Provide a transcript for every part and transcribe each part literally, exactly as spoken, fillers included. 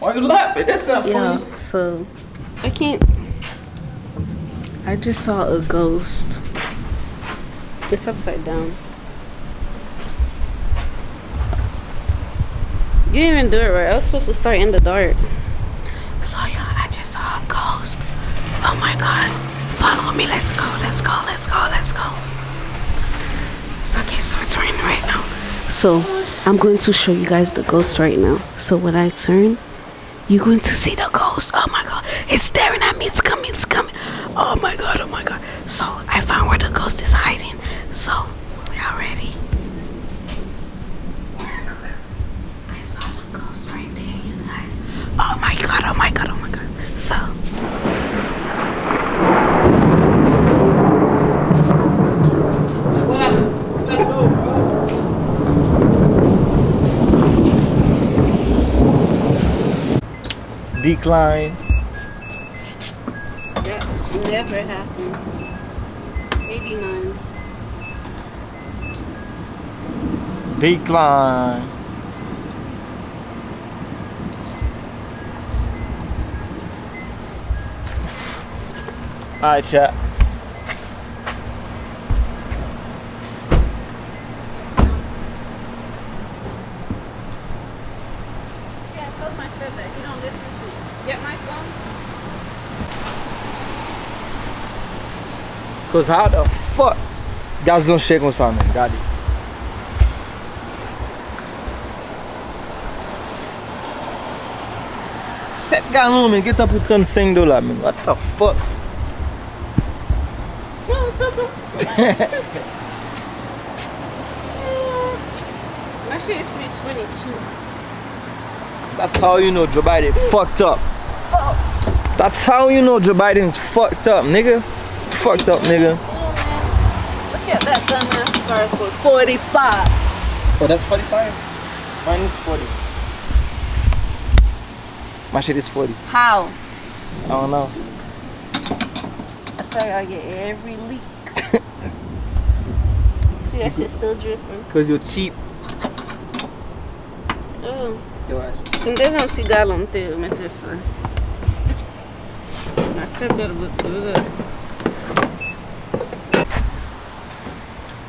Why you laughing? That's not funny. Yeah, so I can't. I just saw a ghost. It's upside down. You didn't even do it right. I was supposed to start in the dark. So y'all, I just saw a ghost. Oh my god. Follow me. Let's go. Let's go. Let's go. Let's go. Okay, so it's raining right now. So I'm going to show you guys the ghost right now. So when I turn, you're going to see the ghost. Oh my god. It's staring at me. It's coming. It's coming. Oh my god. Oh my god. So I found where the ghost is hiding. So y'all ready? I saw the ghost right there, you guys. Oh my god, oh my god, oh my god. So. Decline. That never happens. eighty-nine. Decline. Alright, chat. See, I told my stepdad he don't listen to me. Get my phone. Cause how the fuck gaz lan chè konsa, man? Gade. Sèt galon, men gentan pou trannsenk dola, men. What the fuck? My shit is sweet twenty-two. That's how you know Joe Biden fucked up. That's how you know Joe Biden's fucked up, nigga. Fucked up, nigga. Look at that dumbass car for forty-five. Oh, that's forty-five? Mine is forty. My shit is forty. How? I don't know. That's why I get every leak. See, that shit still dripping. Cause you're cheap. Oh. Yo, ass. Si m te gen yon ti galon, m te mete sa. My stepdad would do that.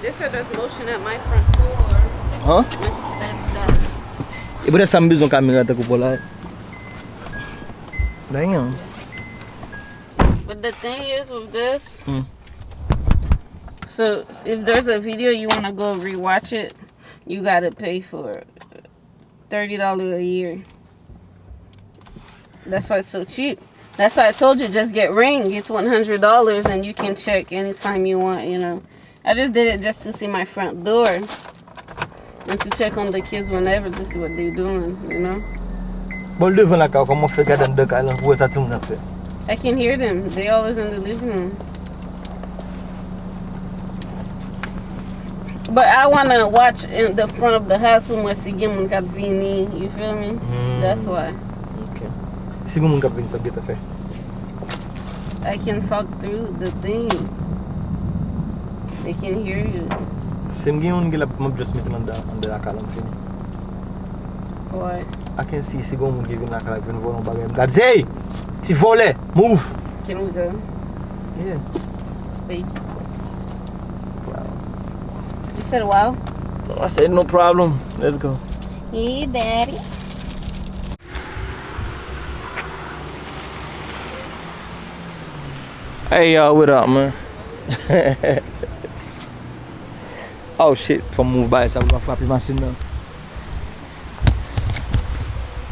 They said there's motion at my front door. Huh? My stepdad. E poutèt sa m bezwen kamera tankou pou la. Damn. But the thing is with this, Hmm. So if there's a video you want to go rewatch it, you got to pay for it. Thirty dollars a year. That's why it's so cheap. That's why I told you just get Ring. It's one hundred dollars and you can check anytime you want, you know. I just did it just to see my front door and to check on the kids whenever to see what they doing, you know. Bon, l devan lakay, kòman w fè gade anndan kay lan pou wè sa timoun ap fè? I can hear them. They always in the living room. But I wanna watch in the front of the house pou mwen si gen moun k ap vini, you feel me? Mm. That's why. Ok. Si gen moun k ap vini, sa w gentan fè? I can talk through the thing. They can hear you. Si m gen yon ki la, m ap just mete l anndan, anndan lakay lan, m fini. Why? I can see si gen yon moun ki vin lakay la, ki vin vòlè yon bagay. M gad, hey! Ti vòlè! Move! Can we go? Yeah. Wait. Wow. You said wow? No, I said no problem. Let's go. Hey, daddy. Hey y'all, what up, man? Oh shit, fò m move bagay sa pou m pa frape machin nan.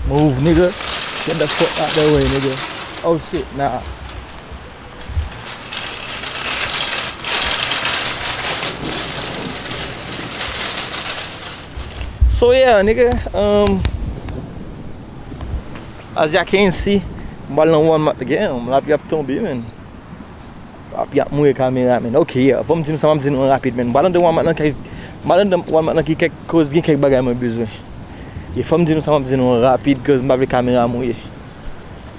Move, nigga. Get the fuck out the way, nigga. Oh shit, nah. So yeah, nigga, um, as y'all can see, m pral nan Walmart again, lapli ap tonbe, man. Lapli ap mouye kamera, man. Ok, yeah, fò m di nou sa m ap di nou an rapid, man. M pral anndan Walmart lan, kay, m pral anndan Walmart lan ki kèk, koz gen kèk bagay mwen bezwen. E fò m di nou sa m ap di nou an rapid, cause m pa vle kamera mouye.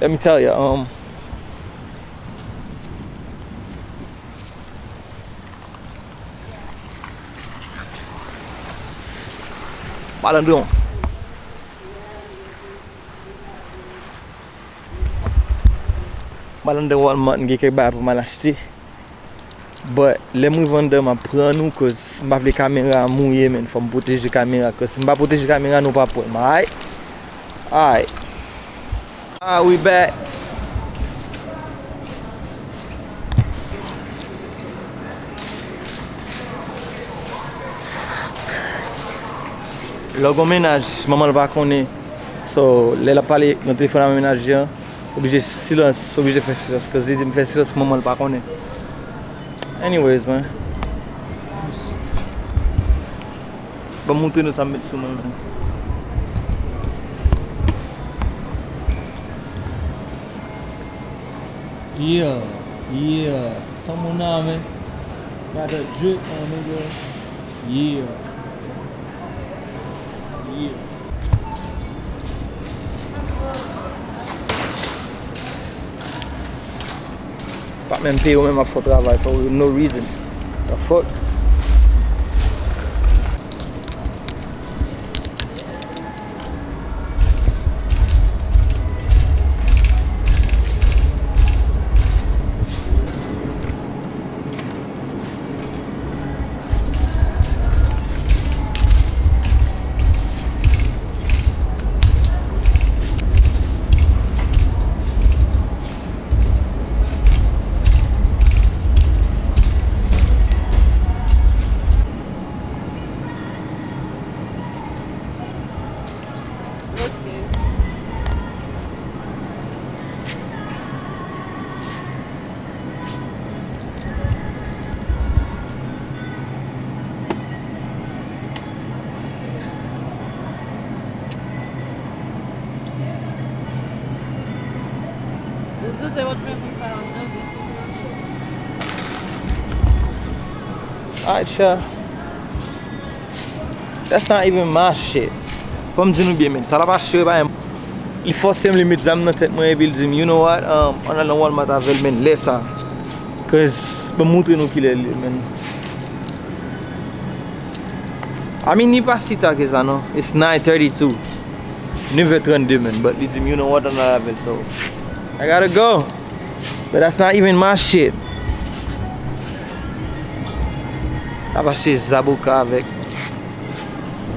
Let me tell you, um, Pale, Andrew. M al anndan Walmart, m gen kèk bagay pou m al achte. But lè m rive anndan, m ap pran nou, cause m pa vle kamera a mouye, man. Fò m pwoteje kamera, cause si m pa pwoteje kamera, nou p ap wè m, alright? Alright. Ah, we back. Lè w gon mennaj, manman l pa konnen. So, lè l ap pale nan telefòn ak mennaj li an, oblije silans, oblije fè silans. Cause li di m fè silans, manman l pa konnen. Anyways, man. Ban m montre nou sa m met sou mwen, man. Yeah, yeah. Come on now, man. Got a drip on, nigga. Yeah. Yeah. Pa menm peye w, menm ap fè w travay for no reason. The fuck? Ok. Acha. That's not even my shit. Fò m di nou byen, men. Sa l ap achte pa m. Li fòse m, li met zam nan tèt mwen, epi l di m, "You know what? Um, ann al nan Walmart avè l, men, lè sa." Cause, ban m montre nou kilè l ye, men. I mean, li pa si ta ke sa, non. It's nine thirty-two. Nevè trannde, men. But li di m, "You know what? Ann al avè l, so I gotta go." But that's not even my shit. Ap achte zaboka avèk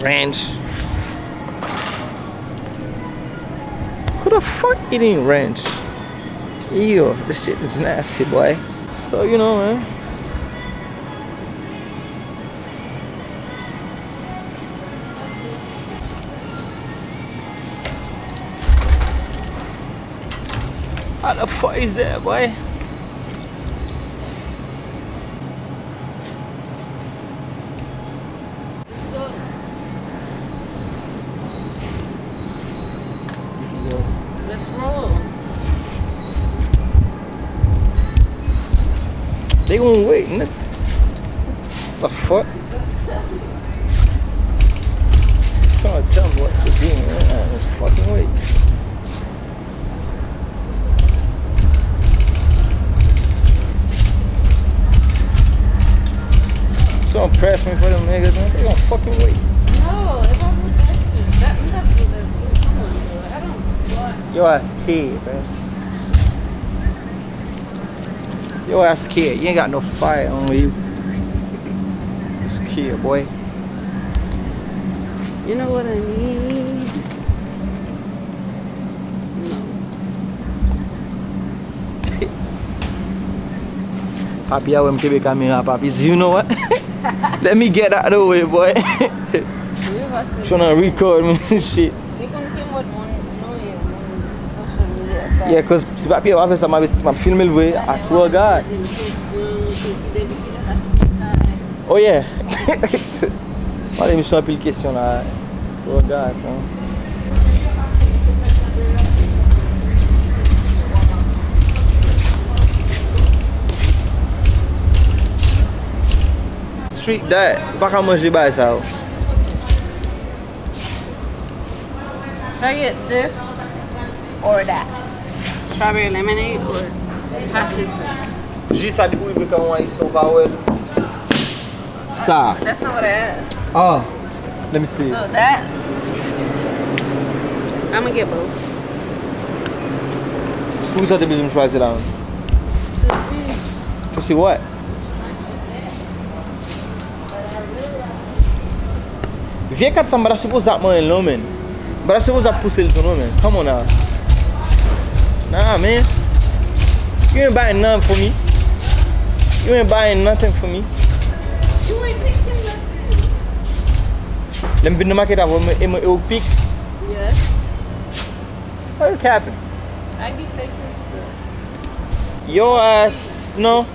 ranch. Who the fuck eating ranch? Ew, this shit is nasty, boy. So, you know, man. How the fuck is that, boy? Let's roll. They gonna wait, nigga. The fuck? Trying to tell me what to do, man. I ain't fucking wait. So press me for them niggas, man. They gonna fucking wait. No, it wasn't that shit. That, that was that shit. Come on, bro. I don't want Yo ass kid, man. Yo ass kid. You ain't got no fire on you. This kid, boy. You know what I mean? No. Papi a wè m kenbe kamera, papi di, "You know what? Let me get out of the way, boy." Wi, paske Tryna record me and shit. Li konn ki mòd moun nou ye, moun social media sa. Yeah, cause si papi a pa fè sa, m ap, m ap filme l vre, I swear God. Li poze kesyon, ki, ki depi ki lè l achte kay. Oh yeah. Mande misye anpil kesyon la. So, gad, man. Street diet. Ou pa ka manje bagay sa yo. Should I get this or that? Strawberry lemonade or passion fruit? Ji sa depi w rive kay yon ayisyen ou pa wè l. Sa. That's not what I asked. Oh, let me see. So that, I'ma get both. Poukisa w te bezwen m chwazi la menm? Pussy what? Vye kat sa m pa ta sipoze ap manyen l non, man. M pa ta sipoze ap pouse l tou non, man. Come on now. Nah, man. You ain't buying nothing for me. You ain't buying nothing for me. Lè m vin nan makèt avè w, e mwen, e ou k pik? Yes. Why you capping? I be taking stuff. Your ass, no.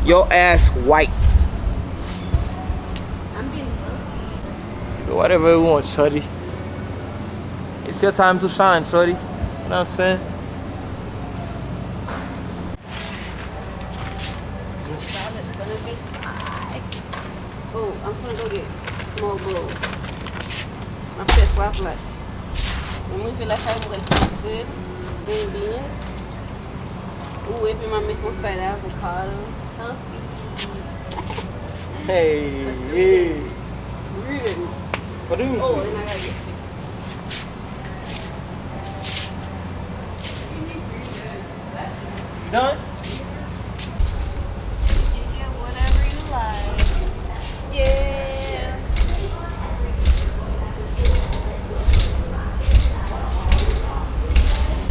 Your ass white. I'm being ugly. Whatever you want, shorty. It's your time to shine, shorty. You know what I'm saying? Salad gonna be fire. Oh, I'm gonna go get small bowl. M ap fè twa plat. Lè m rive lakay, m pral fè sèl, green beans. Ooh, epi m ap met yon side avocado. Healthy. Hey, hey. Really? What do you mean? Oh, and I gotta get chicken. You done? You can get whatever you like. Yeah.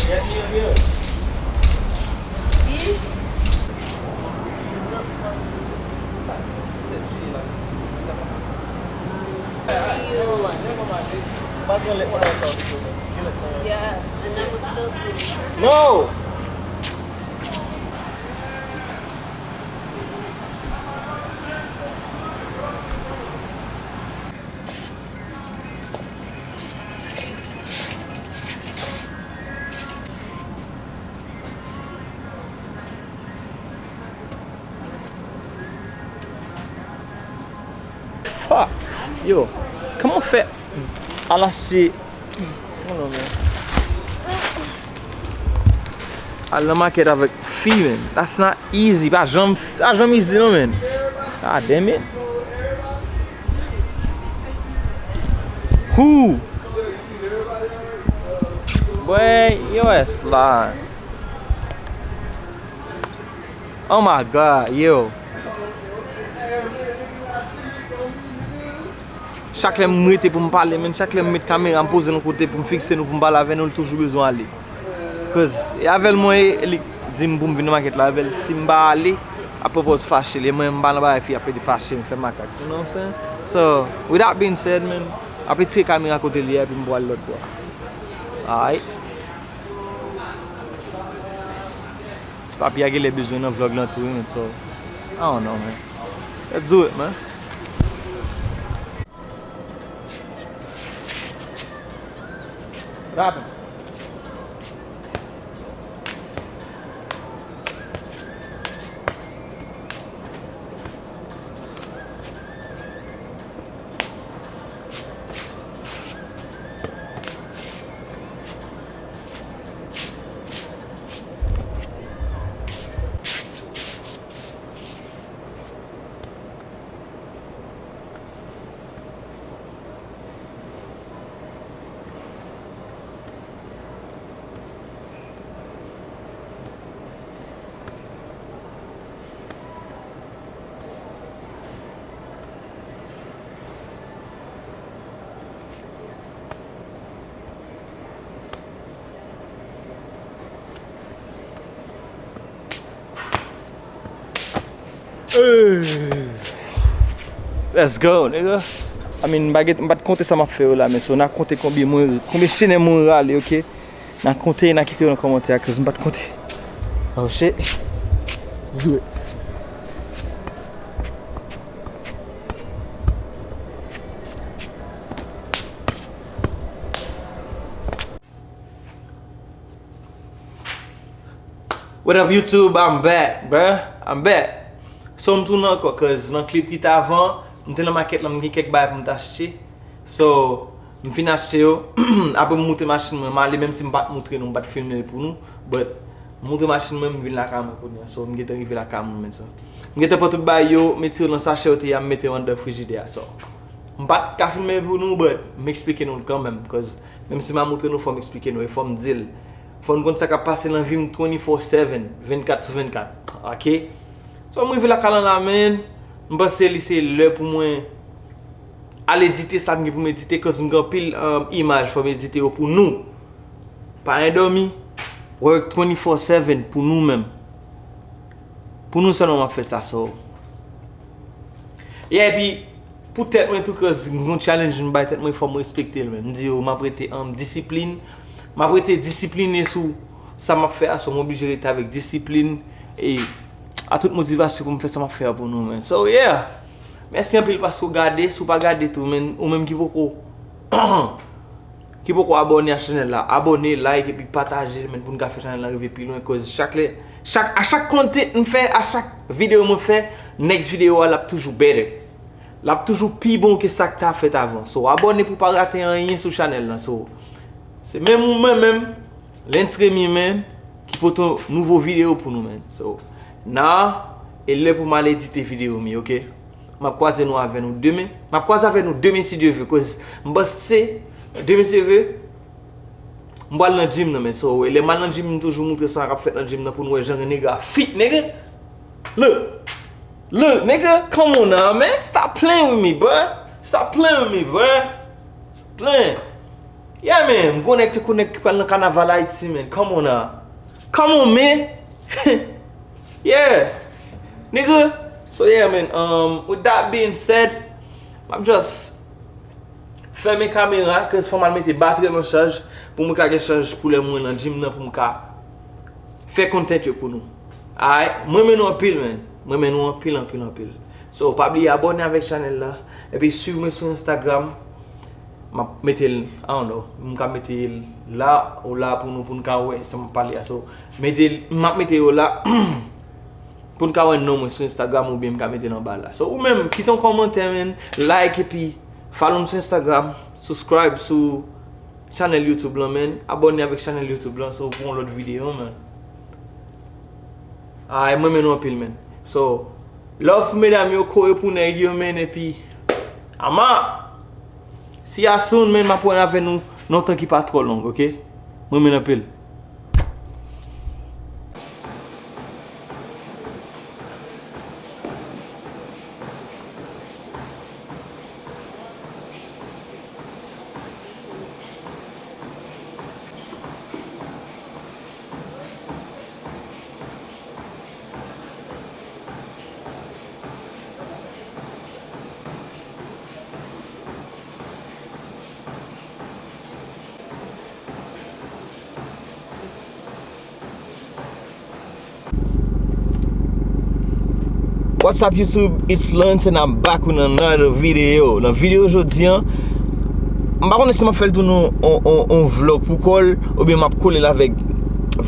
Get me a beer. This? Yeah, and then we'll still see. No! Fuck! Yo, kòman fè al achte, hold on, man. Al nan makèt avèk fi, man. That's not easy. Pa janm, pa janm easy, non, man. God damn it. Who? Boy, yo ass la. Oh my God, yo. Chak lè m rete pou m pale, man, chak lè m met kamera m poze l yon kote pou m fikse nou, pou m pale avè nou, l toujou bezwen ale. Cause e avè l mwen ye, e li di m pou m vin nan makèt la avè l. Si m pa ale, ap pwopòz fache l. E mwen, m pa nan bagay fi ap pede fache m, fè makak. You know what I'm saying? So, with that being said, man, ap retire kamera kote li a, epi m pral lòt bò. Alright. Ti papi a genlè bezwen nan vlog lan tou, wi, man, so, I don't know, man. Let's do it, man. What happened? Hey. Let's go, nigga. I mean, m pa t konte sa m ap fè yo la, men so, n a konte konbyen mwen, konbyen chenèm mwen rale, ok? N a konte, n a kite yo nan kòmantè a, cause m pa t konte. Oh shit. Let's do it. What up, YouTube? I'm back, bruh. I'm back. So, m tounen ankò, cause nan clip ki t avan, m te nan makèt la, m gen kèk bagay pou m t achte. So, m fin achte yo. Apre m moute machin mwen, m ale, menm si m pa t moutre nou, m pa t filme pou nou. But, m moute machin mwen, m vin lakay mwen kounye a. So, m gentan rive lakay mwen, men sa. M gentan pran tout bagay yo, m retire yo nan sachè yo te ye a, m mete yo anndan frijidè a. So, m pa t ka filme pou nou, but m eksplike nou l kanmenm, cause menm si m pa moutre nou, fò m eksplike nou, e fò m di l. Fò n konn sa k ap pase nan vi m twenty-four seven, vennkat sou vennkat. Ok? So, m rive lakay lan la, man. M panse li se lè pou mwen al edite sa m gen pou m edite, cause m gen anpil, um, imaj fò m edite yo pou nou. Pa endòmi, work twenty-four seven pou nou menm. Pou nou sèlman m ap fè sa, so. Yeah, epi, pou tèt mwen tou, cause m gon challenge m bay tèt mwen, fò m respekte l, men. M di yo, m ap rete an disiplin. M ap rete disipline sou sa m ap fè a, so m oblije rete avèk disiplin e a tout motivasyon pou m fè sa m ap fè a pou nou, men. So, yeah. Mèsi anpil paske w gade. Si w pa gade tou, men, ou menm ki poko ki poko abòne a chanèl la, abòne, like epi pataje, men, pou n ka fè chanèl la rive pi lwen, cause chak lè, chak, a chak content m fè, a chak videyo mwen fè, next videyo a l ap toujou better. L ap toujou pi bon ke sa k ta fèt avan. So, abòne pou w pa rate anyen sou chanèl la. So, se menm ou mwen menm, Lens Remy, man, ki pote nouvo videyo pou nou, man. So, now, e lè pou m al edite videyo m yo, ok? M ap kwaze nou avè nou demen. M ap kwaze avè nou demen si Dye vle, cause m panse demen si Dye vle, m pral nan gym nan, man. So, e lè m al nan gym, m toujou moutre sa k ap fèt nan gym nan pou nou wè jan nèg la fit, nèg. Look. Look, nigga, come on now, man. Stop playing with me, bro. Stop playing with me, bro. Stop playing. Yeah, man. M konnen te konnen ki pral nan kanaval Ayiti, man. Come on now. Come on, man. Yeah. Nigga. So, yeah, man. Um, with that being said, I'm just fèmen kamera, cause fò m al mete batri nan chaj, pou mwen ka gen chaj pou lè mwen nan gym nan, pou m ka fè content yo pou nou. Alright, mwen renmen nou anpil, man. Mwen renmen nou anpil, anpil, anpil. So, pa bliye abòne avèk chanèl la, epi swiv mwen sou Instagram. M ap mete l, I don't know, m ka mete l la, ou la pou nou, pou n ka wè sa m ap pale a. So, mete l, m ap mete yo la. Pou n ka wè non mwen sou Instagram oubyen m ka mete l anba la. So, ou menm, kite yon kòmantè, man, like epi follow m sou Instagram, subscribe sou chanèl YouTube lan, man, abòne avèk chanèl YouTube lan, so pou yon lòt videyo, man. Ay, mwen renmen nou anpil, man. So, love pou medam yo, kore pou nèg yo, man, epi ama! See ya soon, man, m ap wè avè nou nan yon tan ki pa twò long, ok? Mwen renmen nou anpil. What's up YouTube, it's Lance and I'm back with another video. Nan videyo jodi a, m pa konnen si m ap fè l tou nan on, on, on vlog pou kò l, oubyen m ap kole l avèk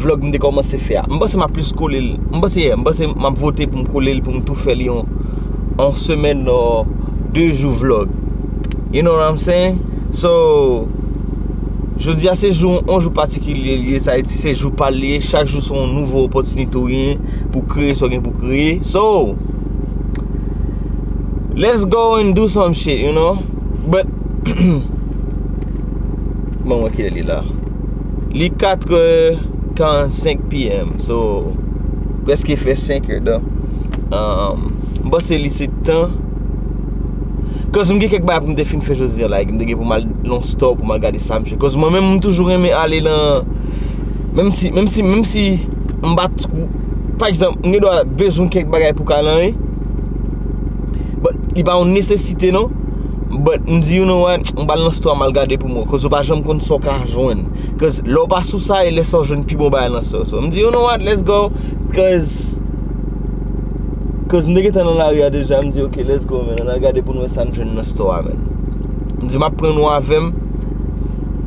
vlog m te kòmanse fè a. M panse m ap plis kole l. M panse, yeah, m panse m ap vote pou m kole l, pou m tou fè li on, on semèn, de jou vlog. You know what I'm saying? So, jodi a se jou, on jou patikilye li ye, sa vle di se jou pa l li ye, chak jou se yon nouvo opòtinite ou genyen pou kreye sa w gen pou kreye. So, let's go and do some shit, you know? But, bon, mwen kilè li la? Li katrè karannsenk p m, so, prèske fè senk è dan. Um, m panse li se tan. Cause m gen kèk bagay pou m te fin fè jodi a, like, m te gen pou m al nan store pou m al gade sa m jwe. Cause mwen menm, m toujou renmen ale nan, menm si, menm si, menm si m pa t-, pa egzanp, m gen dwa bezwen kèk bagay pou ka nan, wi. But li pa yon nesesite, non. But m di, you know what, m pral nan store, m al gade pou mwen. Cause ou pa janm konn sa w ka jwenn. Cause lè w pa sou sa, e lè sa w jwenn pi bon bagay nan store. So, m di, you know what, let's go. Cause, cause m te gentan nan lari a deja, m di, ok, let's go, man. Ann al gade pou n wè sa n jwenn nan store a, man. M di, m ap pran nou avè m.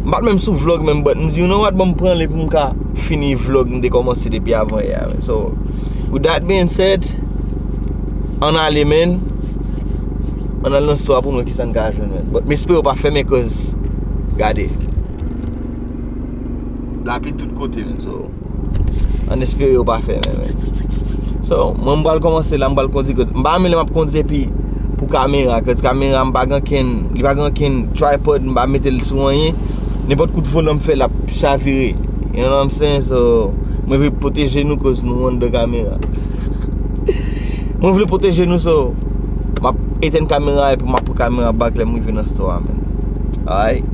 M pa t menm sou vlog menm, but m di, you know what, ban m pran li pou m ka fini vlog m te kòmanse depi avan yè a, man. So, with that being said, ann ale, man. Ann al nan store a pou n wè kisa n ka jwenn, man. But m espere yo pa fèmen, cause, gade. Lapli tout kote, man. So, ann espere yo pa fèmen, man. So, mwen m pral kòmanse la, m pral kondi, cause m pa renmen lè m ap kondi epi pou kamera, cause kamera m pa gen ankenn, li pa gen ankenn tripod, m pa mete l sou anyen. Nenpòt kout volan m fè, l ap chavire. You know what I'm saying? So, mwen vle pwoteje nou koz nou anndan kamera. Mwen vle pwoteje nou, so, m ap etenn kamera epi m ap pran kamera back lè m rive nan store a, man. Alright?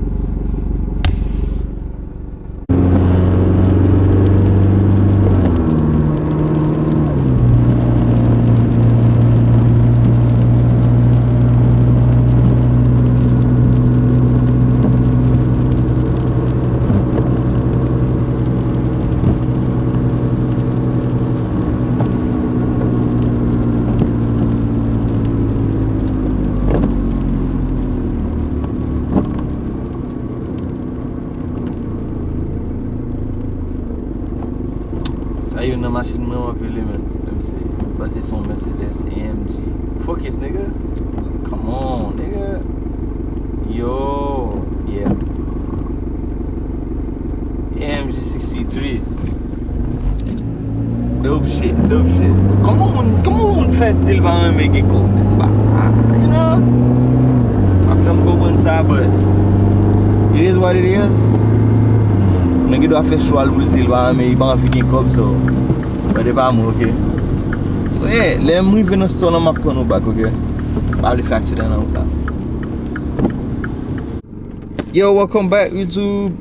Sa youn nan machin mwen wè ke li menm. Menm si m panse se yon Mercedes A M G. Focus, nigga. Come on, nigga. Yo, yeah. A M G sixty-three. Dope shit, dope shit. Kòman moun, kòman moun fè di l pa renmen gen kòb? Ba, you know, m ap janm konprann sa, but it is what it is. Nèg gen dwa fè chwa l pou l di l pa renmen, li pa anvi gen kòb, so, but e pa mwen, ok? So, yeah, lè m rive nan store lan, m ap pran nou back, ok? M pa vle fè aksidan nan wout la. Yo, welcome back, YouTube.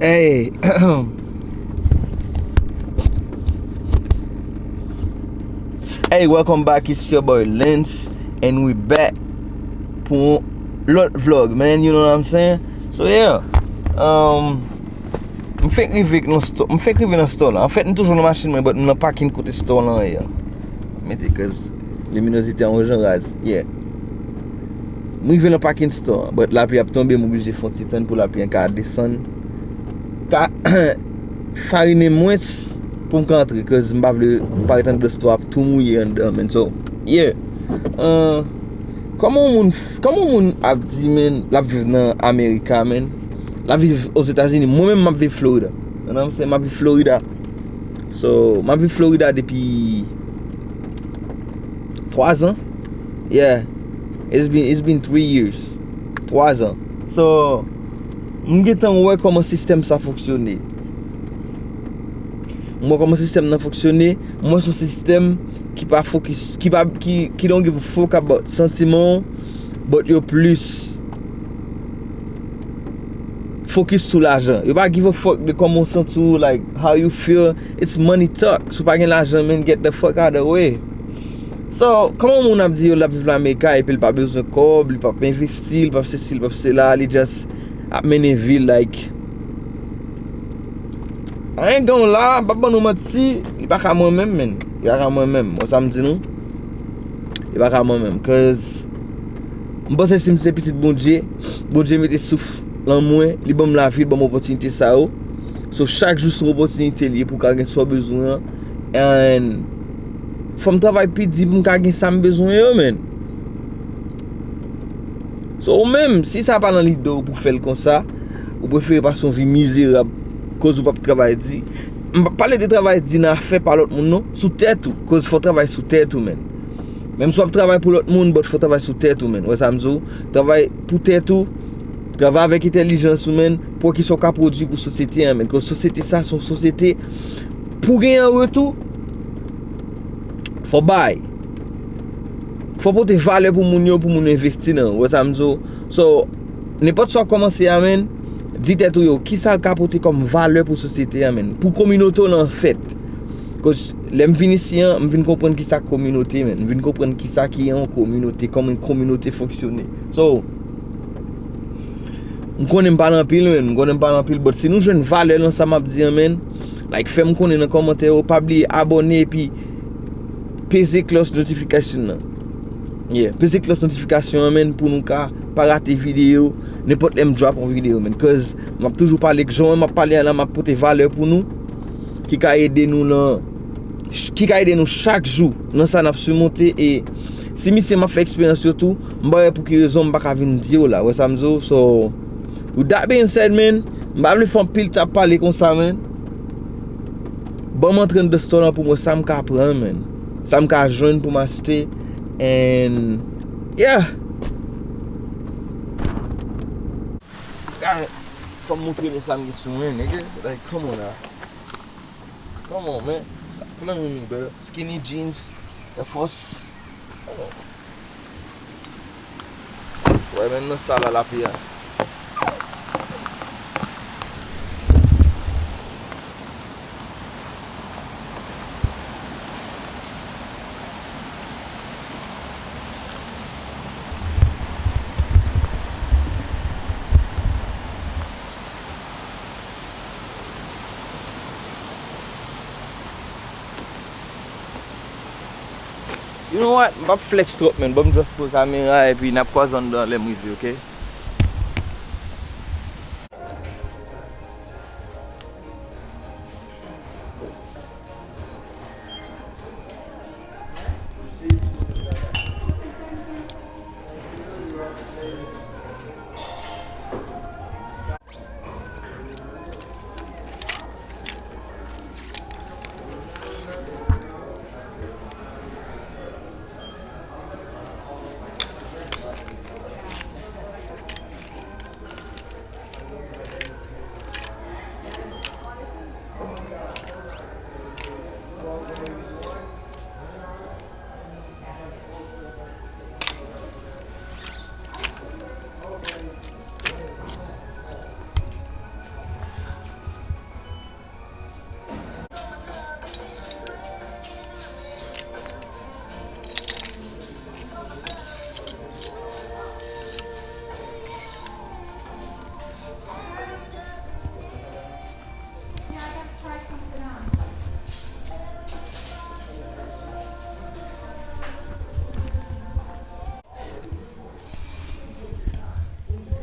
Hey. Hey, welcome back. It's your boy Lens, and we back pou yon lòt vlog, man. You know what I'm saying? So, yeah. Um, m fenk rive nan store, m fenk rive nan store la. Anfèt, m toujou nan machin mwen, but m nan parking kote store lan ye a. Mete, cause luminosité an rouj an raz. Yeah. M rive nan parking store an, but lapli ap tonbe, m oblije fè yon ti tann pou lapli an ka desann. Ka farinen mwens pou m ka antre, cause m pa vle parèt anndan store ap tou mouye anndan, man. So, yeah. Uh, kòman yon moun, kòman yon moun ap di, man, l ap viv nan Amerika, man? L ap viv Ozetazini. Mwen menm, m ap viv Florida. You know what I'm saying? M ap viv Florida. So, m ap viv Florida depi twa zan. Yeah. It's been, it's been three years. Twa zan. So, m gentan wè kòman sistèm sa fonksyone. M wè kòman sistèm nan fonksyone. M wè se yon sistèm ki pa focus, ki pa, ki, ki don't give a fuck about santiman w, but yo plis focus sou lajan. Yo pa give a fuck de kòman w santi w, like, how you feel. It's money talk. Si w pa gen lajan, man, get the fuck out of the way. So, kòman yon moun ap di yo l ap viv Lamerika epi l pa bezwen kòb, li p ap envesti, li p ap sesi, li p ap sela, li just ap mennen vi l, like, anyen gen w la, m p ap ban nou manti, li pa ka mwen menm, man. Li pa ka mwen menm. Wè sa m di nou? Li pa ka mwen menm. Cause m panse si m se pitit Bondye, Bondye mete souf lan mwen, li ban m lavi, li ban m opòtinite sa yo. So, chak jou se yon opòtinite li ye pou w ka gen sa w bezwen an. And fò m travay pi di pou m ka gen sa m bezwen yo, man. So, ou menm, si sa pa nan lide w pou fè l konsa, ou prefere pase yon vi mizerab, koz ou p ap travay di. M p ap pale de travay di nan afè pa lòt moun, non. Sou tèt ou, koz fò w travay sou tèt ou, man. Menm si w ap travay pou lòt moun, but fò w travay sou tèt ou, man. Wè sa m di w? Travay pou tèt ou, travay avèk entèlijans ou, man, pou wè kisa w ka pwodui pou sosyete an, man. Koz sosyete sa, se yon sosyete pou w genyen an retou, fò w bay. Fò w pote valè pou moun yo, pou moun yo envesti nan ou. Wè sa m di w? So, nenpòt sa w kòmanse a, man, di tèt ou, yo, kisa l ka pote kòm valè pou sosyete a, man? Pou kominote w lan, anfèt. Cause lè m vin isi an, m vin konprann kisa kominote, man. M vin konprann kisa ki yon kominote, kòman yon kominote fonksyone. So, m konnen m pale anpil, man. M konnen m pale anpil, but si nou jwenn valè lan sa m ap di an, man, like, fè m konnen nan kòmantè yo, pa bliye abòne epi peze klòch notifikasyon nan. Yeah, peze klòch notifikasyon an, man, pou nou ka pa rate videyo, nenpòt lè m drop yon videyo, man. Cause m ap toujou pale, jan m ap pale a la, m ap pote valè pou nou, ki ka ede nou nan, ki ka ede nou chak jou nan sa n ap simonte. E si misye m ap fè eksperyans yo tou, m pa wè pou ki rezon m pa ka vin di yo la. Wè sa m di w? So, with that being said, man, m pa vle fè anpil tan ap pale konsa, man. Ban m antre anndan store lan pou m wè sa m ka pran, man. Sa m ka jwenn pou m achte. And, yeah. Ay, fò m montre nou sa m gen sou mwen, nigga. Like, come on now. Come on, man. Stop playing with me, bro. Skinny jeans, Air Force. Come on. Wè, menm nan sa la, l ap ye a. You know what? M p ap flex twòp, man. Ban m just pran kamera epi n ap kwaze anndan lè m rive, oke?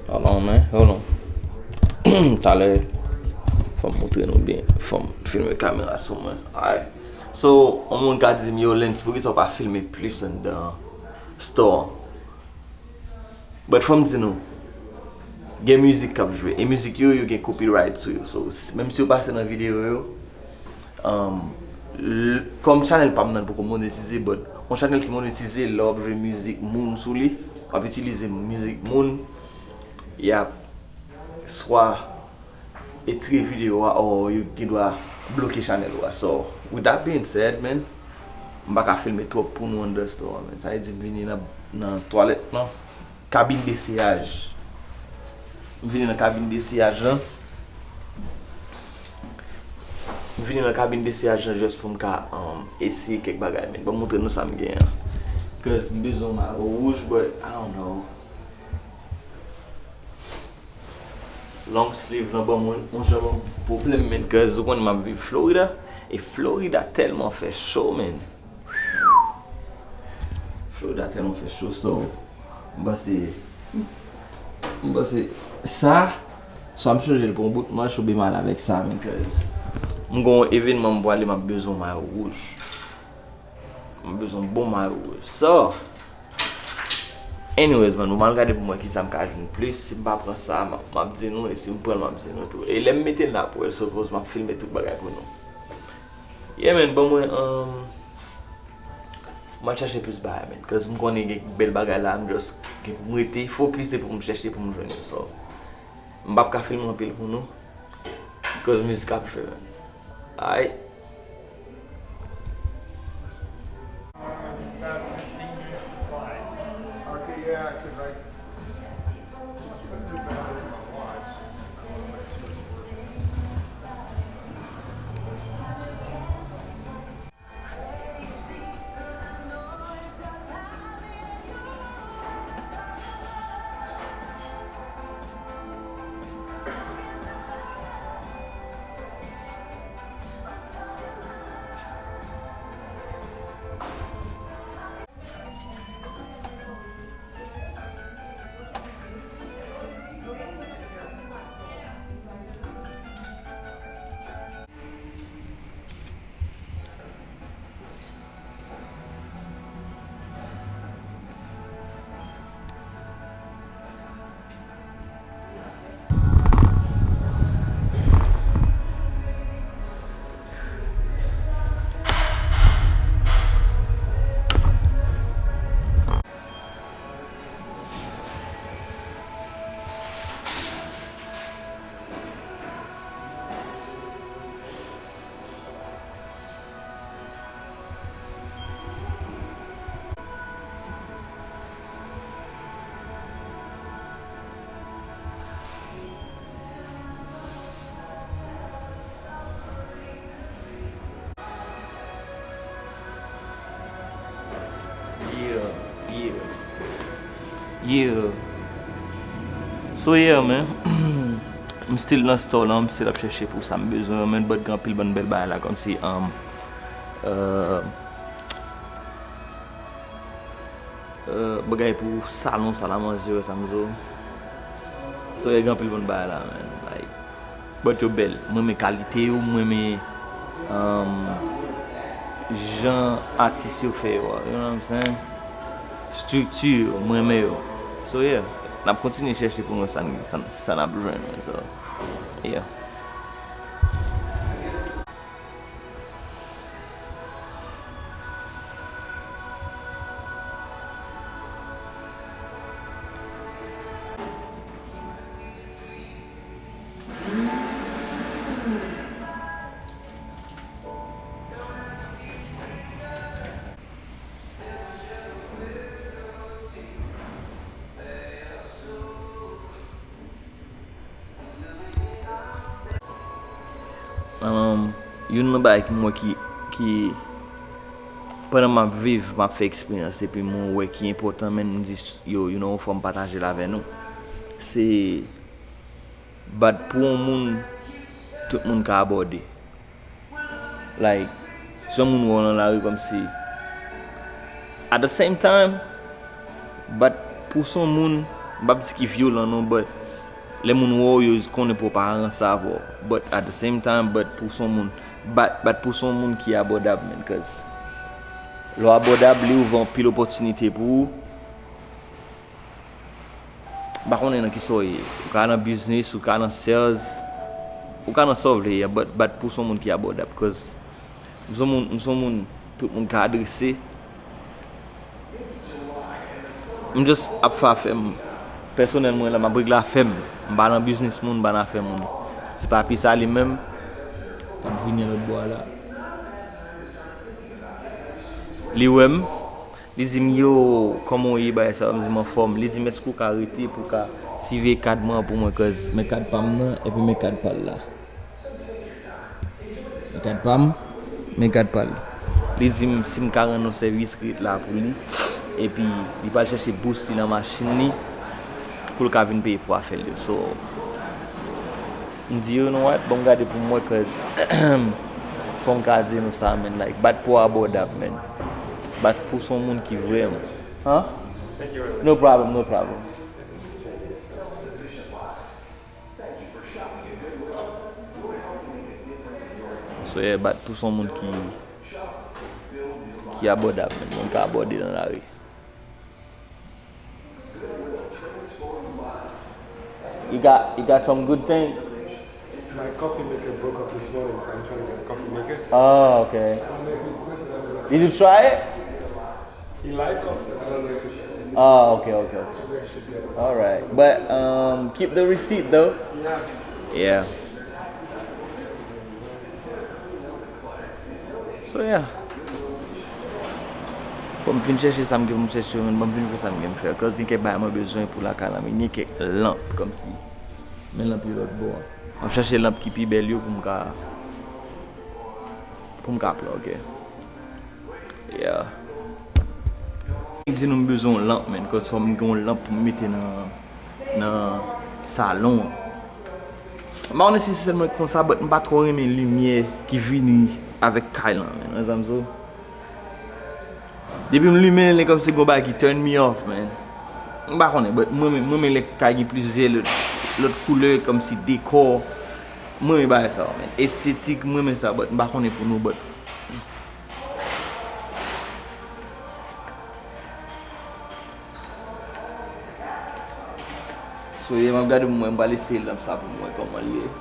Hold on, man. Hold on. Talè, fò m montre nou byen. Fò m filme kamera sou mwen. Alright. So, yon moun ka di m, "Yo, Lens, poukisa w pa filme plis anndan store an?" But fò m di nou, gen mizik k ap jwe. E mizik yo, yo gen copyright sou yo. So, s-, menm si yo pase nan videyo yo, um, l-, kòm chanèl pa m nan poko monetize, but yon chanèl ki monetize, lè w ap jwe mizik moun sou li, w ap itilize mizik moun, y ap swa etire videyo a, or yo gen dwa bloke chanèl ou a. So, with that being said, man, m pa ka filme twòp pou nou anndan store a, man. Sa vle di m vini nan, nan twalèt lan, kabin deseyaj. M vini nan kabin deseyaj lan. M vini nan kabin deseyaj lan just pou m ka, um, eseye kèk bagay, man. Ban m montre nou sa m genyen an. Cause m bezwen yon mayo wouj, but I don't know. Long sleeve lan ban mwen, yon jan ban m pwoblèm, man, cause ou konnen m ap viv Florida, e Florida tèlman fè cho, man. Florida tèlman fè cho, so, m panse, m panse sa, swa m chanje l pou yon bout manch oubyen m al avèk sa, man, cause m gon evènman m pwale, m ap bezwen yon mayo wouj. M bezwen yon bon mayo wouj. So, anyways, man, m al gade pou m wè kisa m ka jwenn plis. Si m pa pran sa, m, m ap di nou, e si m pran l, m ap di nou tou. E lè m mete l, n ap wè l, so, cause m ap filme tout bagay pou nou. Yeah, man, ban mwen, um, m al chache plis bagay, man, cause m konnen gen bèl bagay la, m just gen pou m rete fokis, se pou m chèche, pou m jwenn yo. So, m p ap ka filme anpil pou nou, cause mizik ap jwe, man. Alright. Yeah. Yeah. So yeah, man. M still nan store lan, m still ap chèche pou sa m bezwen, man, but gen anpil bann bèl bagay la, kòmsi, um, euh, euh, bagay pou salon, sal a manje, wè sa m di w. So, gen anpil bann bagay la, man. Like, but yo bèl. Mwen renmen kalite yo, mwen renmen, um, jan atis yo fè yo a. You know what I'm saying? Estrikti yo, mwen renmen yo. So, yeah. N ap kontinye chèche pou nou sa n, sa n, sa n ap jwenn, man. So, yeah. Um, youn nan bagay ki m wè ki, ki pandan m ap viv, m ap fè eksperyans, epi mwen wè ki enpòtan, men m di, yo, you know, fò m pataje l avè nou. Se bat pou yon moun, tout moun ka abòde. Like, si yon moun wè w nan lari kòmsi. At the same time, bat pou son moun, m p ap di ki vyolan non, but lè moun wè w, yo konnen pou w pa ranse avè w. But at the same time, bat pou son moun, bat, bat pou son moun ki abòdab, man, cause lè w abòdab, li ouvè anpil opòtinite pou ou. M pa konnen nan kisa w ye. Ou ka nan biznis, ou ka nan sales, ou ka nan sa w vle ye, but bat pou son moun ki abòdab, cause m son moun, m son moun tout moun ka adrese. M just ap fè afè m. Pèsonèl mwen la, m ap regle afè m. M pa nan biznis moun, m pa nan afè moun. Ti papi sa li menm, k ap vini lòt bò a la. Li wè m, li di m, "Yo, kòman w ye, bagay sa yo?" M di m, "Anfòm." Li di m, "Èske w ka rete pou w ka siveye kad mwen an pou mwen, cause men kad pa m nan, epi men kad pa l la." Men kad pa m, men kad pa l. Li di m si m ka rann yon sèvis, ret la pou li. Epi, li pral chèche bous li nan machin li pou l ka vin peye pou afè l yo. So, m di, "You know what? Ban m gade pou m wè, cause fò m ka di nou sa, man. Like, bat pou abòdab, man. Bat pou son moun ki vrèman." Huh? No problem, no problem. So, yeah, bat pou son moun ki, ki abòdab, man. Moun ka abòde nan lari. You got, you got some good thing? My coffee maker broke up this morning, so I'm trying to get a coffee maker. Oh, okay. I don't know if it's good, but I'm gonna... Did you try it? He likes it, but I don't know if it's... Oh, okay, okay, okay. Maybe I should get it. All right. But, um, keep the receipt, though. Yeah. Yeah. So, yeah. Bon, m fin chèche sa m gen pou m chèche, man. Bon, m fin fè sa m gen pou m fè. Cause gen kèk bagay mwen bezwen pou lakay la, men gen kèk lanp, kòmsi. Men lanp yo lòt bò a. M ap chèche lanp ki pi bèl yo pou m ka, pou m ka plòge. Yeah. Di nou m bezwen yon lanp, man, cause fò m gen yon lanp pou m mete nan, nan salon an. M pa konnen si se sèl mwen ki konsa, but m pa twò renmen limyè ki vini avèk kay lan, man. Wè sa m di w? Depi m limen l, e kòmsi gon bagay ki turn me off, man. M pa konnen, but mwen menm, mwen menm lè kay gen plizyè lòt, lòt koulè, kòmsi dekò. Mwen renmen bagay sa yo, man. Estetik, mwen renmen sa, but m pa konnen pou nou, but. So, yeah, m ap gade pou mwen, m pral eseye lanp sa pou mwen, kòman l ye.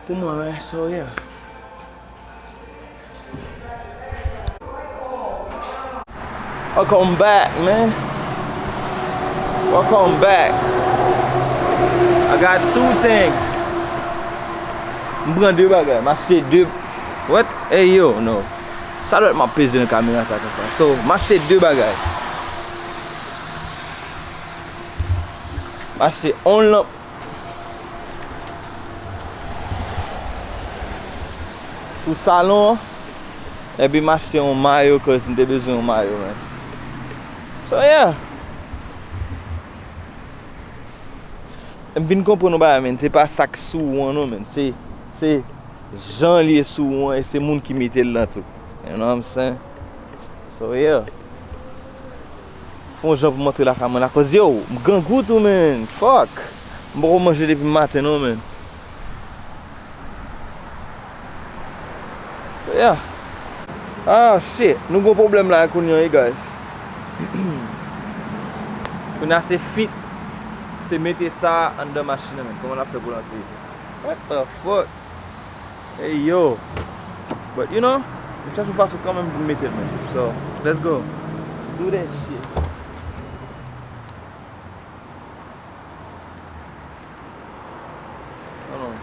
Pou mwen, man, so, yeah. Welcome back, man. Welcome back. I got two things. M pran de bagay. M achte de. What? Hey, yo, no. Sa dwèt m ap peze nan kamera sa konsa. So, m achte de bagay. M achte yon lanp pou salon an. Epi m achte yon mayo, cause m te bezwen yon mayo, man. So, yeah. M vin konprann yon bagay, man. Se pa sa k sou ou an, non, man. Se, se jan l ye sou ou an, e se moun ki mete l lan tou. You know what I'm saying? So, yeah. Fè yon jan pou m antre lakay mwen la, cause yo, m grangou tou, man. Fuck. M poko manje depi maten, non, man. So, yeah. Ah, shit. Nou gon pwoblèm la kounye a, wi, guys. Kounye a se fit. Se mete sa anndan machin nan, man. Kòman n ap fè pou l antre? What the fuck? Hey, yo. But, you know, m chache yon fason kanmenm pou m mete l, man. So, let's go. Let's do that shit. Hold on.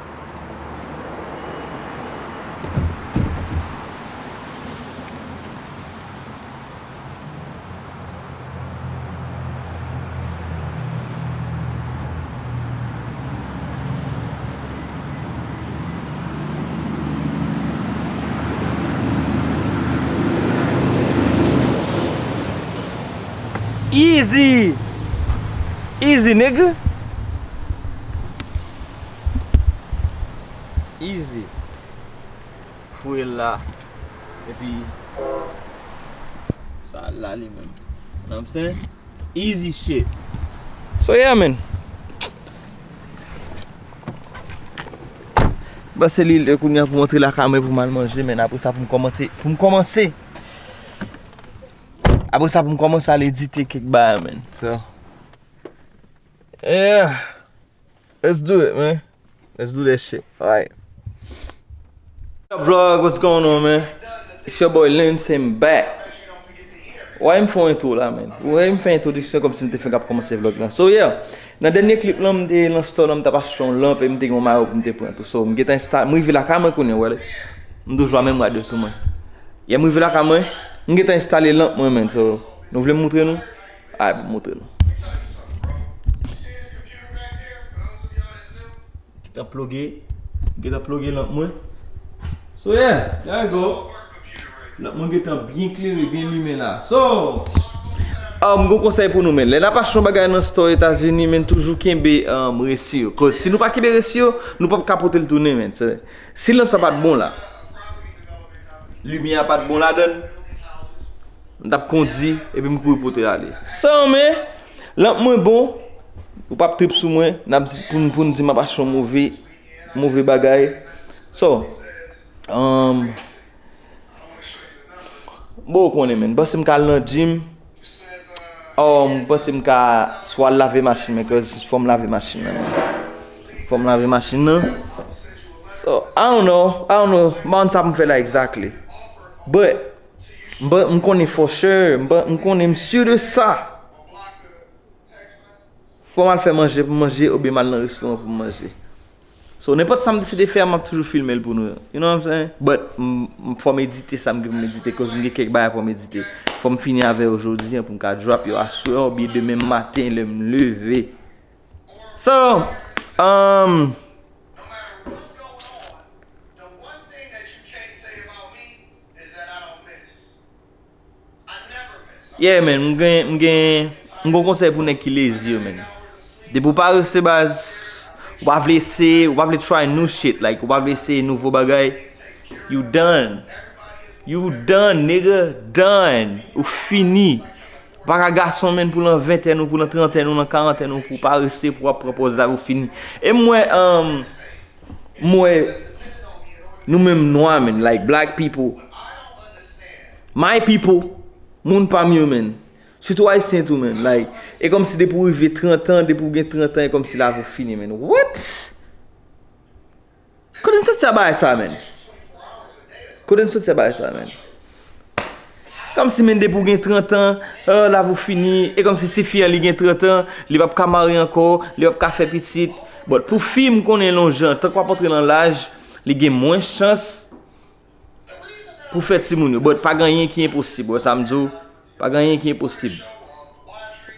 Easy! Easy, nigga! Easy. Foure l la. Epi, sa la li menm. You know what I'm saying? Easy shit. So, yeah, man. Bon, se li lè kounye a pou m antre lakay mwen pou m al manje, man. Apre sa, pou m kòmante, pou m kòmanse. Apre sa, pou m kòmanse al edite kèk bagay, man. So, yeah. Let's do it, man. Let's do that shit. Alright. What up, vlog? What's going on, man? It's your boy Lens, and back. Why m fè yon intro la, man? Why m fè entwodiksyon kòmsi m te fenk ap kòmanse vlog lan? So, yeah. Nan dènye clip lan, m te nan store lan, m t ap achte yon lanp e m te gen yon mayo pou m te pran tou. So, m gentan ensta-, m rive lakay mwen kounye a, wè. M toujou a menm rad yo sou mwen. Yeah, m rive lakay mwen, m gentan enstale lanp mwen, man. So, nou vle m moutre nou? Alright, pou m moutre nou. Gentan ploge, gentan ploge lanp mwen. So yeah, there you go. Lanp mwen gentan byen klere, byen limen la. So, um, m gon konsèy pou nou, man. Lè n ap achte yon bagay nan store Etazini, man, toujou kenbe, um, resi yo. Cause si nou pa kenbe resi yo, nou p ap ka pote l tounen, man. So, si lanp sa pa t bon la, limyè a pa t bon ladan l, m t ap kondi, epi m kouri pote l ale. San, men, lanp mwen bon, ou p ap trip sou mwen, n ap di, pou n, pou n di m ap achte yon move, move bagay. So, um, bon, ou konnen, man, m panse m ka al nan gym, oh, m panse m ka swa al lave machin, man, cause fò m lave machin nan, man. Fò m lave machin nan. So, I don't know, I don't know, m pa konn sa pou m fè la exactly. But, M pa, m konnen for sure, m pa, m konnen m si de sa. Fò m al fè manje pou m manje, oubyen m al nan restoran pou m manje. So, nenpòt sa m deside fè a, m ap toujou filme l pou nou. You know what I'm saying? But, m, m, fò m edite sa m gen pou m edite, cause m gen kèk bagay fò m edite. Fò m fini avè yo jodi an pou m ka drop yo aswè, oubyen demen maten, lè m leve. So, um, Yeah, man, m gen, m gen, m gon konsèy pou nèg ki lezi yo, man. Depi w parese, baz, ou pa vle eseye, ou pa vle try new shit, like, ou pa vle eseye nouvo bagay, you done. You done, nigga, done. Ou fini. Ou pa ka gason, man, pou l an ventèn ou, pou l an trantèn ou, l an karantèn ou, pou w parese, pou w ap pran pòz lavi, ou fini. E m wè, um, M wè nou menm nwa, man, like, black people, my people, moun pa m yo, man. Sitou ayisyen tou, man, like, e kòmsi depi w rive trant an, depi w gen trant an, e kòmsi lavi w fini, man. What? Kote n soti a bagay sa, man? Kote n soti a bagay sa, man? Kòmsi, man, depi w gen trant an, ah, lavi w fini. E kòmsi si fi an li gen trant an, li p ap ka marye ankò, li p ap ka fè pitit. But pou fi, m konnen lonjan, tank w ap antre nan laj, li gen mwens chans pou fè timoun yo. But pa gen anyen ki enposib, wè sa m di w? Pa gen anyen ki enposib.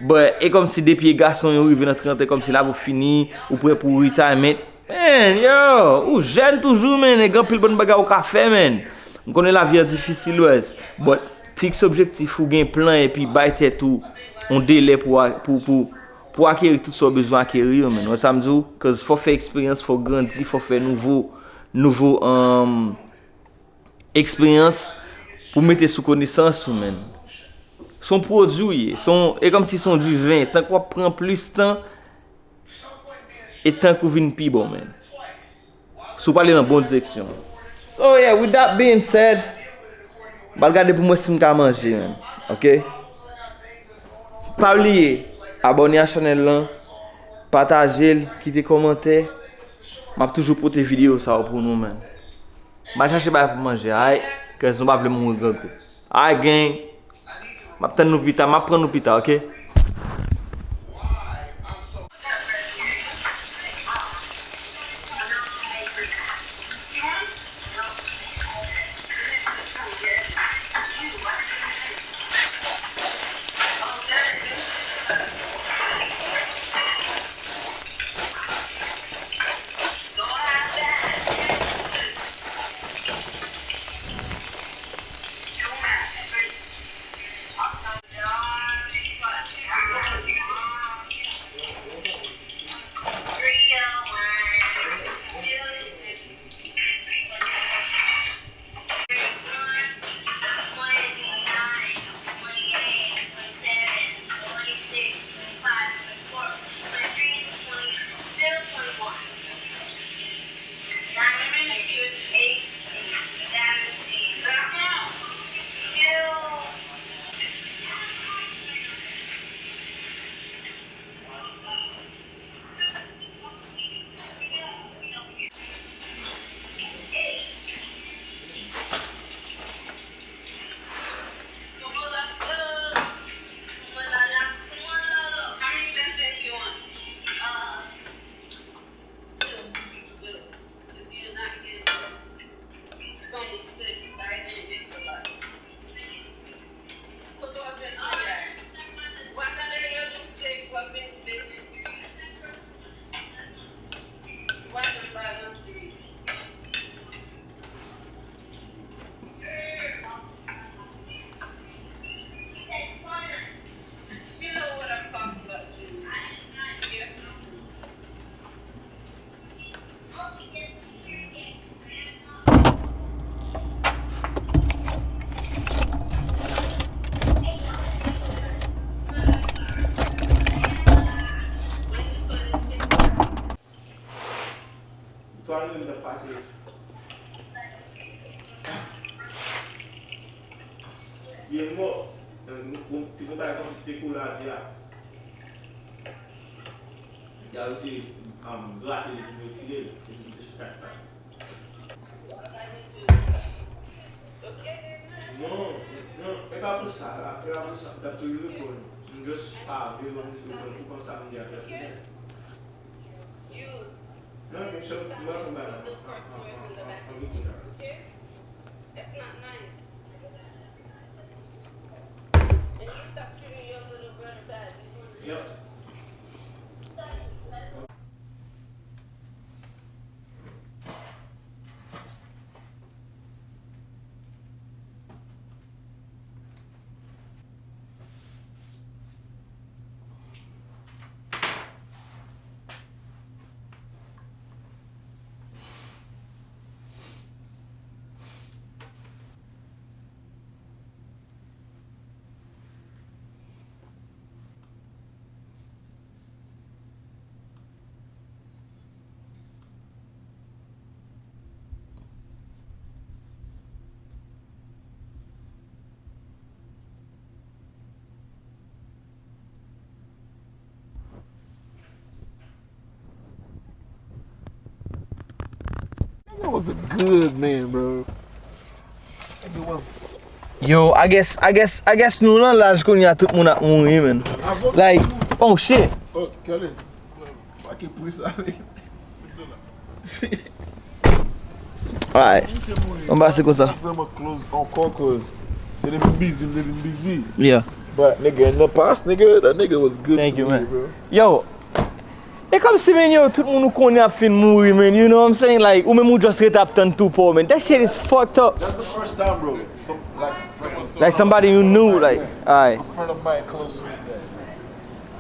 But e kòmsi depi e gason yo rive nan trant an, e kòmsi lavi w fini, ou prè pou retirement. Man, yo, ou jèn toujou, man, e gen anpil bon bagay ou ka fè, man. M konnen lavi a difisil, wè, but fiks objektif ou, gen plan, epi bay tèt ou yon delè pou, a- pou, pou, pou akeri tout sa w bezwen akeri yo, man. Wè sa m di w? Cause fò w fè eksperyans, fò w grandi, fò w fè nouvo, nouvo, um, eksperyans pou mete sou konesans ou, man. Se yon pwodui w ye. Se yon, e kòmsi se yon diven. Tank w ap pran plis tan, e tank ou vin pi bon, man. Si w pale nan bon direksyon. So, yeah, with that being said, m al gade pou m wè si m ka manje, man. Ok? Pa bliye, abòne a chanèl lan, pataje l, kite kòmantè. M ap toujou pote videyo sa yo pou nou, man. M al chache bagay pou manje, alright? Cause nou pa vle mouri grangou. Alright, gang. M ap tann nou pita, m ap pran nou pita, ok? Twa minit ap pase. Li mò. Te gon bagay kòmsi te kou la di a. Li al se, um, grate li pou retire l. Epi li te chita. Non, non, e pa pou sa, e pa pou sa. Dapre li reponn. M just pa vle yon moun ki reponn pou konsa moun li a pèsonèl. Non, men se mwen ki ba la. An, an, an, an, an, an, an, an, an, an, an, an. Yep. Nigga was a good man, bro. Nigga was Yo, I guess, I guess, I guess nou nan laj kounye a tout moun ap mouri, man. Like, oh shit. Oh, Kevin. Pa ki pri sa. Alright. Misye mouri. Anba se konsa. Vrèman close ankò, cause se depi m busy, m te vin busy. Yeah. But nigga, in the past, nigga, that nigga was good to me, bro. Thank you, man. Yo, E kòmsi, men, yo, tout moun ou konnen ap fin mouri, man. You know what I'm saying? Like, ou menm ou just rete ap tann tou pa w, man. That shit is fucked up. That's the first time, bro. Some, like, like somebody you knew, like, alright. A friend of mine close to me died.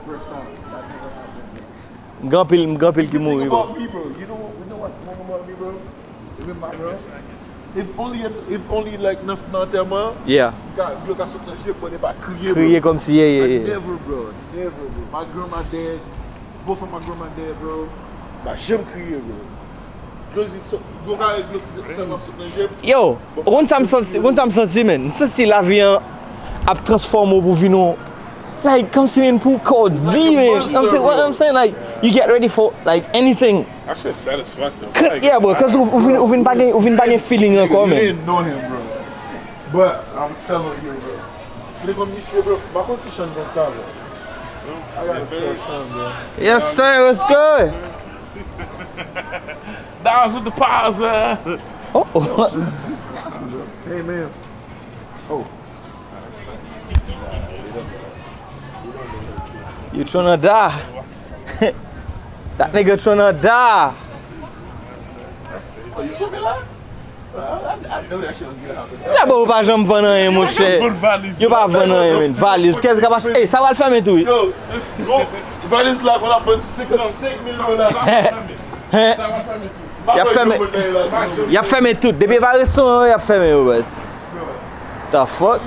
First time. That never happened, bro. M gen anpil, m gen anpil ki mouri, bro. You know what, you know what, you know what's wrong about me, bro? Even my girl. If only, if only, like, nan, nan antèman, yeah, yo ka sot nan je, bro, e pa kriye, bro. Kriye kòmsi, yeah, yeah, yeah. Never, bro. Never, bro. My grandma dead. Both of my grandma dead, bro. M pa janm kriye, bro. Yo, ou konn sa m santi, ou konn sa m santi, man? M santi lavi an ap transfòme w pou vin yon, like, kòmsi, man, pou kò w di, man. You know what I'm saying? Like, you get ready for, like, anything. That shit satisfying, though. Yeah, bro, cause ou, ou vin, ou vin pa gen, ou vin pa gen feeling ankò, man. You didn't know him, bro. But I'm telling you, bro. Se li konn misye, bro. M pa konn si Sean konn sa, bro. I gotta tell Sean, bro. Yes, sir. What's good? Dawes with the pies, man. Oh. Hey, man. Oh. You tryna die. That nigga tryna die. Oh, you fucking lie? Bro, I, I, I know that shit was gonna happen. Daba, ou pa janm vann anyen, monchè. Yo pa vann anyen, men. Valiz, kès ka mache? Ey, sa pral fèmen tou, wi. Yo, gwo valiz la, konn ap vann senkannsenk mil dola. Hein? Y ap fèmen. Y ap fèmen tout. Depi e pa restoran, y ap fèmen yo, baz. The fuck?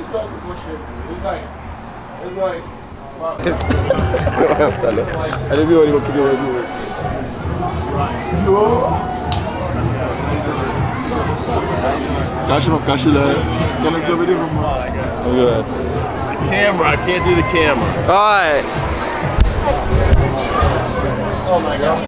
Talè. Ann epi wè li p ap kite wè li. Kache m ap kache la. Kenneth leve devan mwen. Ok. Camera, I can't do the camera. Alright. Oh my God.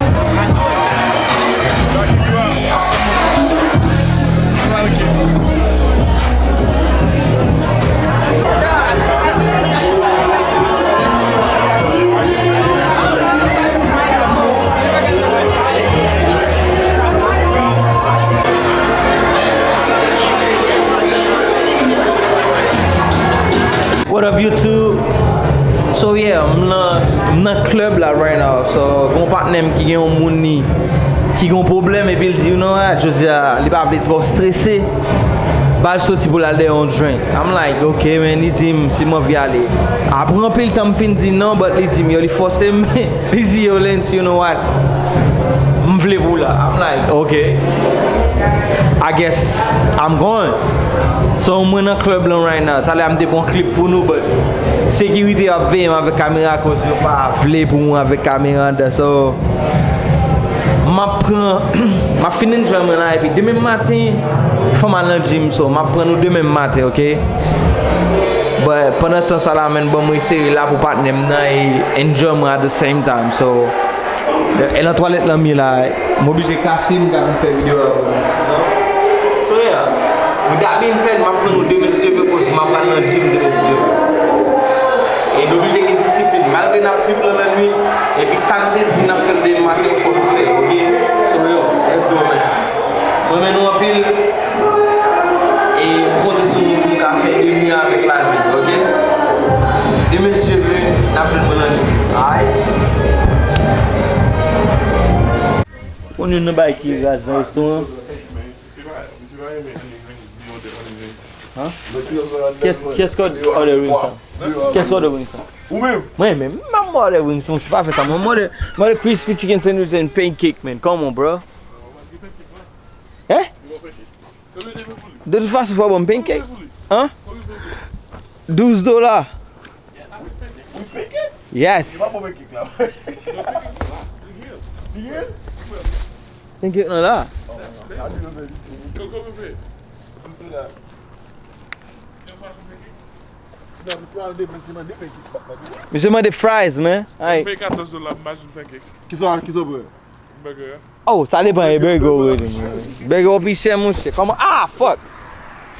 What up, YouTube? So yeah, m nan, m nan club la right now. So, gon patnè m ki gen yon moun li, ki gon pwoblèm, epi l di, you know what, jodi a, li pa vle twò strese. Ba l soti pou l al dèyè yon drink. I'm like, ok, man, li di m si m anvi ale. Apre anpil tan m fin di non, but li di m, yo, li fòse m. Li di, yo, Lens, you know what? M vle pou w la. I'm like, ok. I guess I'm going. So, mwen nan club lan right now. Talè a m te pran klip pou nou, but sekirite yo ap veye m avèk kamera, akoz yo pa vle pou mwen avèk kamera anndan. So, m ap pran, m ap fin enjoy mwen la, epi demen maten, fò m al nan gym, so, m ap pran nou demen maten, ok? But, pandan tan sa la, man, ban mwen eseye la pou patnè m nan e enjoy mwen at the same time. So, e nan twalèt lan m ye la, m oblije kache m ka vin fè videyo a pou nou. So, yeah. With that being said, m ap pran nou demen si Dye vle, koz m ap pral nan gym demen si Dye vle. E nou oblije gen disiplin, malgre n ap trip lan lannwit, epi sa n te di n ap fè l demen maten, fò nou fè l, ok? So, yo, let's go, man. Mwen renmen nou anpil. E m konte sou nou pou nou ka fè de mye avèk lavi, ok? Demen si Dye vle, n ap jwenn mwen nan gym, alright? Konn youn nan bagay ki raz nan restoran an? Hein? Kiyès, kiyès ki order wings sa? Kiyès ki order wings sa? Ou menm? Mwen menm, m pa order wings, monchè, pa fè sa. Mwen, m order, m order crispy chicken sandwich and pancake, man. Come on, bro. Hein? De tout fason, fò w ban m pancake. Hein? Douz dola. Yes. Pancake lan la. Misye mande fries, man. Ay. Mwen peye katòz dola pou m achte yon pancake. Kisa, kisa w pran? Burger. Oh, sa depann e burger ou rele, man. Burger ou pi chè, monchè. Kòman? Ah, fuck!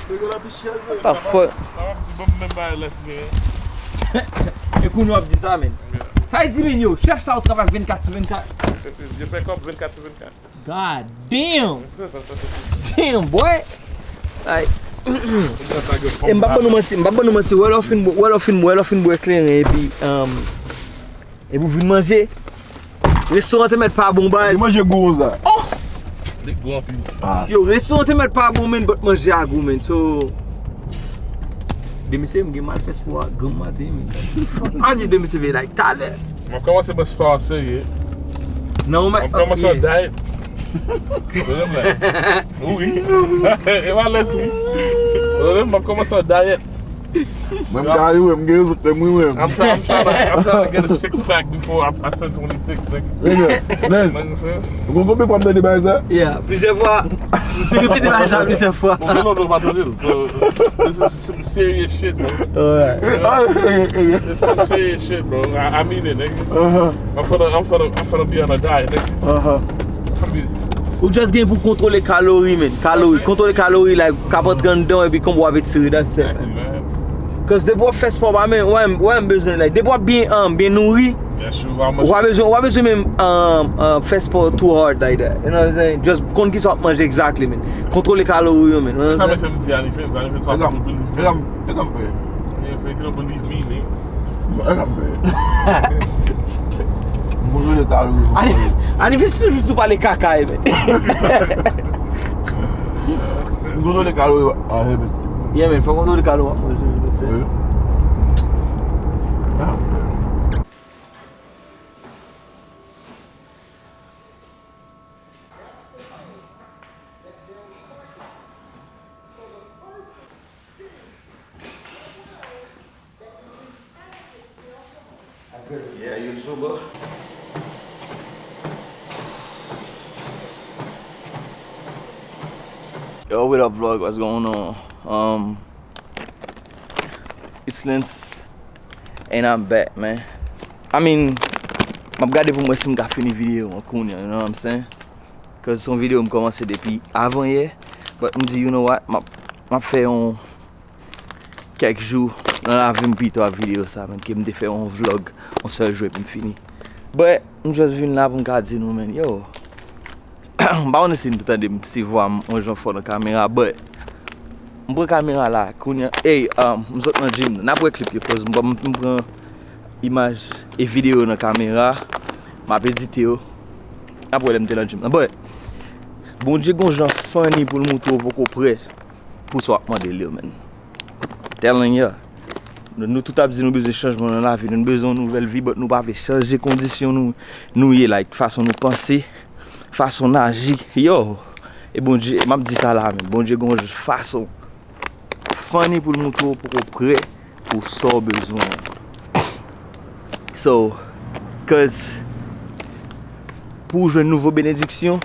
Burger la pi chè, what the fuck? Papa m di, ban m menm bagay la, man. E kounye w ap di sa, man. Sa e di, men, yo, chèf sa yo travay vennkat sou vennkat. Yo fè kòb vennkat sou vennkat. God damn! Damn, boy! Like, e m p ap ban nou manti, m p ap ban nou manti, wè lè w fin bwè, wè lè w fin bwè, wè lè w fin bwè kleren, epi, um, epi w vin manje. Restoran te mèt pa bon, baz. Li manje gou konsa. Li gou anpil. Yo, restoran te mèt pa bon, men, but manje a gou, men. So, de mesye, m gen mal fè spò a granm maten, men. A di de mesye veye like talè. Mwen kòmanse pran spò a serye. Non, men. Mwen kòmanse on diet. Wi. Wi. E pa lè si. Mwen kòmanse on diet. Mwen m ka rive, m gen rezon m rive. I'm trying, I'm trying to, I'm trying to get a six pack before I, I turn twenty-six, nigga. Nigga, You know what I'm saying? Ou konn konbyen fwa m tande bagay sa? Yeah, plizyè fwa. M sou repete bagay sa plizyè fwa. Bon, men non, non, pa tande l. So, this is some serious shit, man. Alright. It's some serious shit, bro. I, I mean it, nigga. I'm finna, I'm finna, I'm finna be on a diet, nigga. I'm finna be Ou just gen pou kontwole kalori, men. Kalori, kontwole kalori, like, k ap antre anndan w epi konbyen w ap etire, that's it. Exactly, man. Cause depi w ap fè spò, pa men, wè, wè, m bezwen, like, depi w ap byen, um, byen nouri, That's true. How much? Ou pa bezwen, ou pa bezwen menm um, um, fè spò too hard like that. You know what I'm saying? Just konn kisa w ap manje exactly, man. Kontwole kalori yo, man. You know what Sa I'm mwen saying? Se m di Anifens, Anifens pa Mezanm, konn believe. Mezanm, mezanm, frè. You know what I'm saying? He don't believe me, nigga. Mezanm, frè. M kontwole kalori. Ani- Anifens toujou sou pale kaka, man. M kontwole kalori. Ah, eh ben. Yeah, man, fò kontwole kalori w ap manje, you know what I'm saying? Wi. Ah. Yeah, YouTuber. Yo, what up, vlog? What's going on? Um, it's Lens, and I'm back, man. I mean, m ap gade pou m wè si m ka fini videyo an kounye a, you know what I'm saying? Cause se yon videyo m kòmanse depi avan yè, but m di, you know what, m ap, m ap fè yon kèk jou nan lavi m pito ak videyo sa, man, ke m te fè yon vlog yon sèl jou epi m fini. But, m just vin la pou m ka di nou, man, yo, m pa konnen si nou tande m, si vwa m yon jan fò nan kamera, but m pran kamera la, kounye a, ey, um, m sot nan gym, n ap wè clip yo, cause m, m, m pran imaj e videyo nan kamera, m ap edite yo, n ap wè lè m te nan gym nan, but Bondye gon jan funny pou l moutre w poko prè pou sa w ap mande l yo, man. Telling ya. Nou, nou tout ap di nou bezwen chanjman nan lavi, nou bezwen yon nouvèl vi, but nou pa vle chanje kondisyon nou, nou ye, like, fason nou panse, fason n aji. Yo, e Bondye, m ap di sa la, man. Bondye gon fason funny pou l moutre w poko prè pou sa w bezwen an. So, cause pou w jwenn nouvo benediksyon,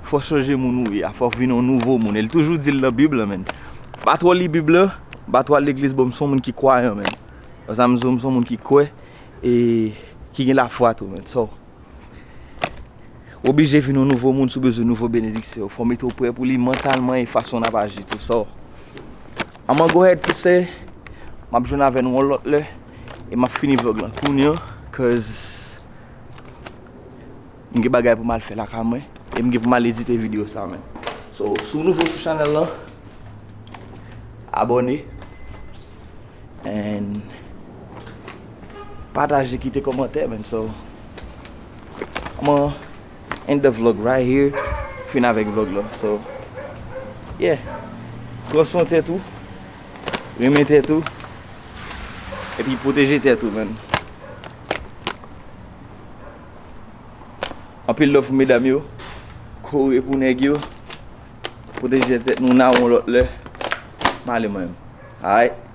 fò w chanje moun ou ye a, fò w vin yon nouvo moun. E l toujou di l nan Bib la, man. Pa twò li Bib la, pa twò al legliz, bon, m se yon moun ki kwayan, man. Sa m di w, m se yon moun ki kwè e ki gen lafwa tou, man. So, ou oblije vin yon nouvo moun si w bezwen nouvo benediksyon. Fò w mete w prè pou li mantalman e fason n ap aji tou. So, I'ma go ahead to say, m ap jwenn avè nou yon lòt lè e m ap fini vlog lan kounye a, cause m gen bagay pou m al fè lakay mwen e m gen pou m al edite videyo sa, man. So, si w nouvo sou chanèl lan, abòne and pataje, kite kòmantè, man. So, I'ma end the vlog right here. Fin avèk vlog la. So, yeah. Pran swen tèt ou. Renmen tèt ou. Epi pwoteje tèt ou, man. Anpil love pou medam yo. Kore pou nèg yo. Pwoteje tèt nou, n a wè yon lòt lè. M ale mwen menm. Alright.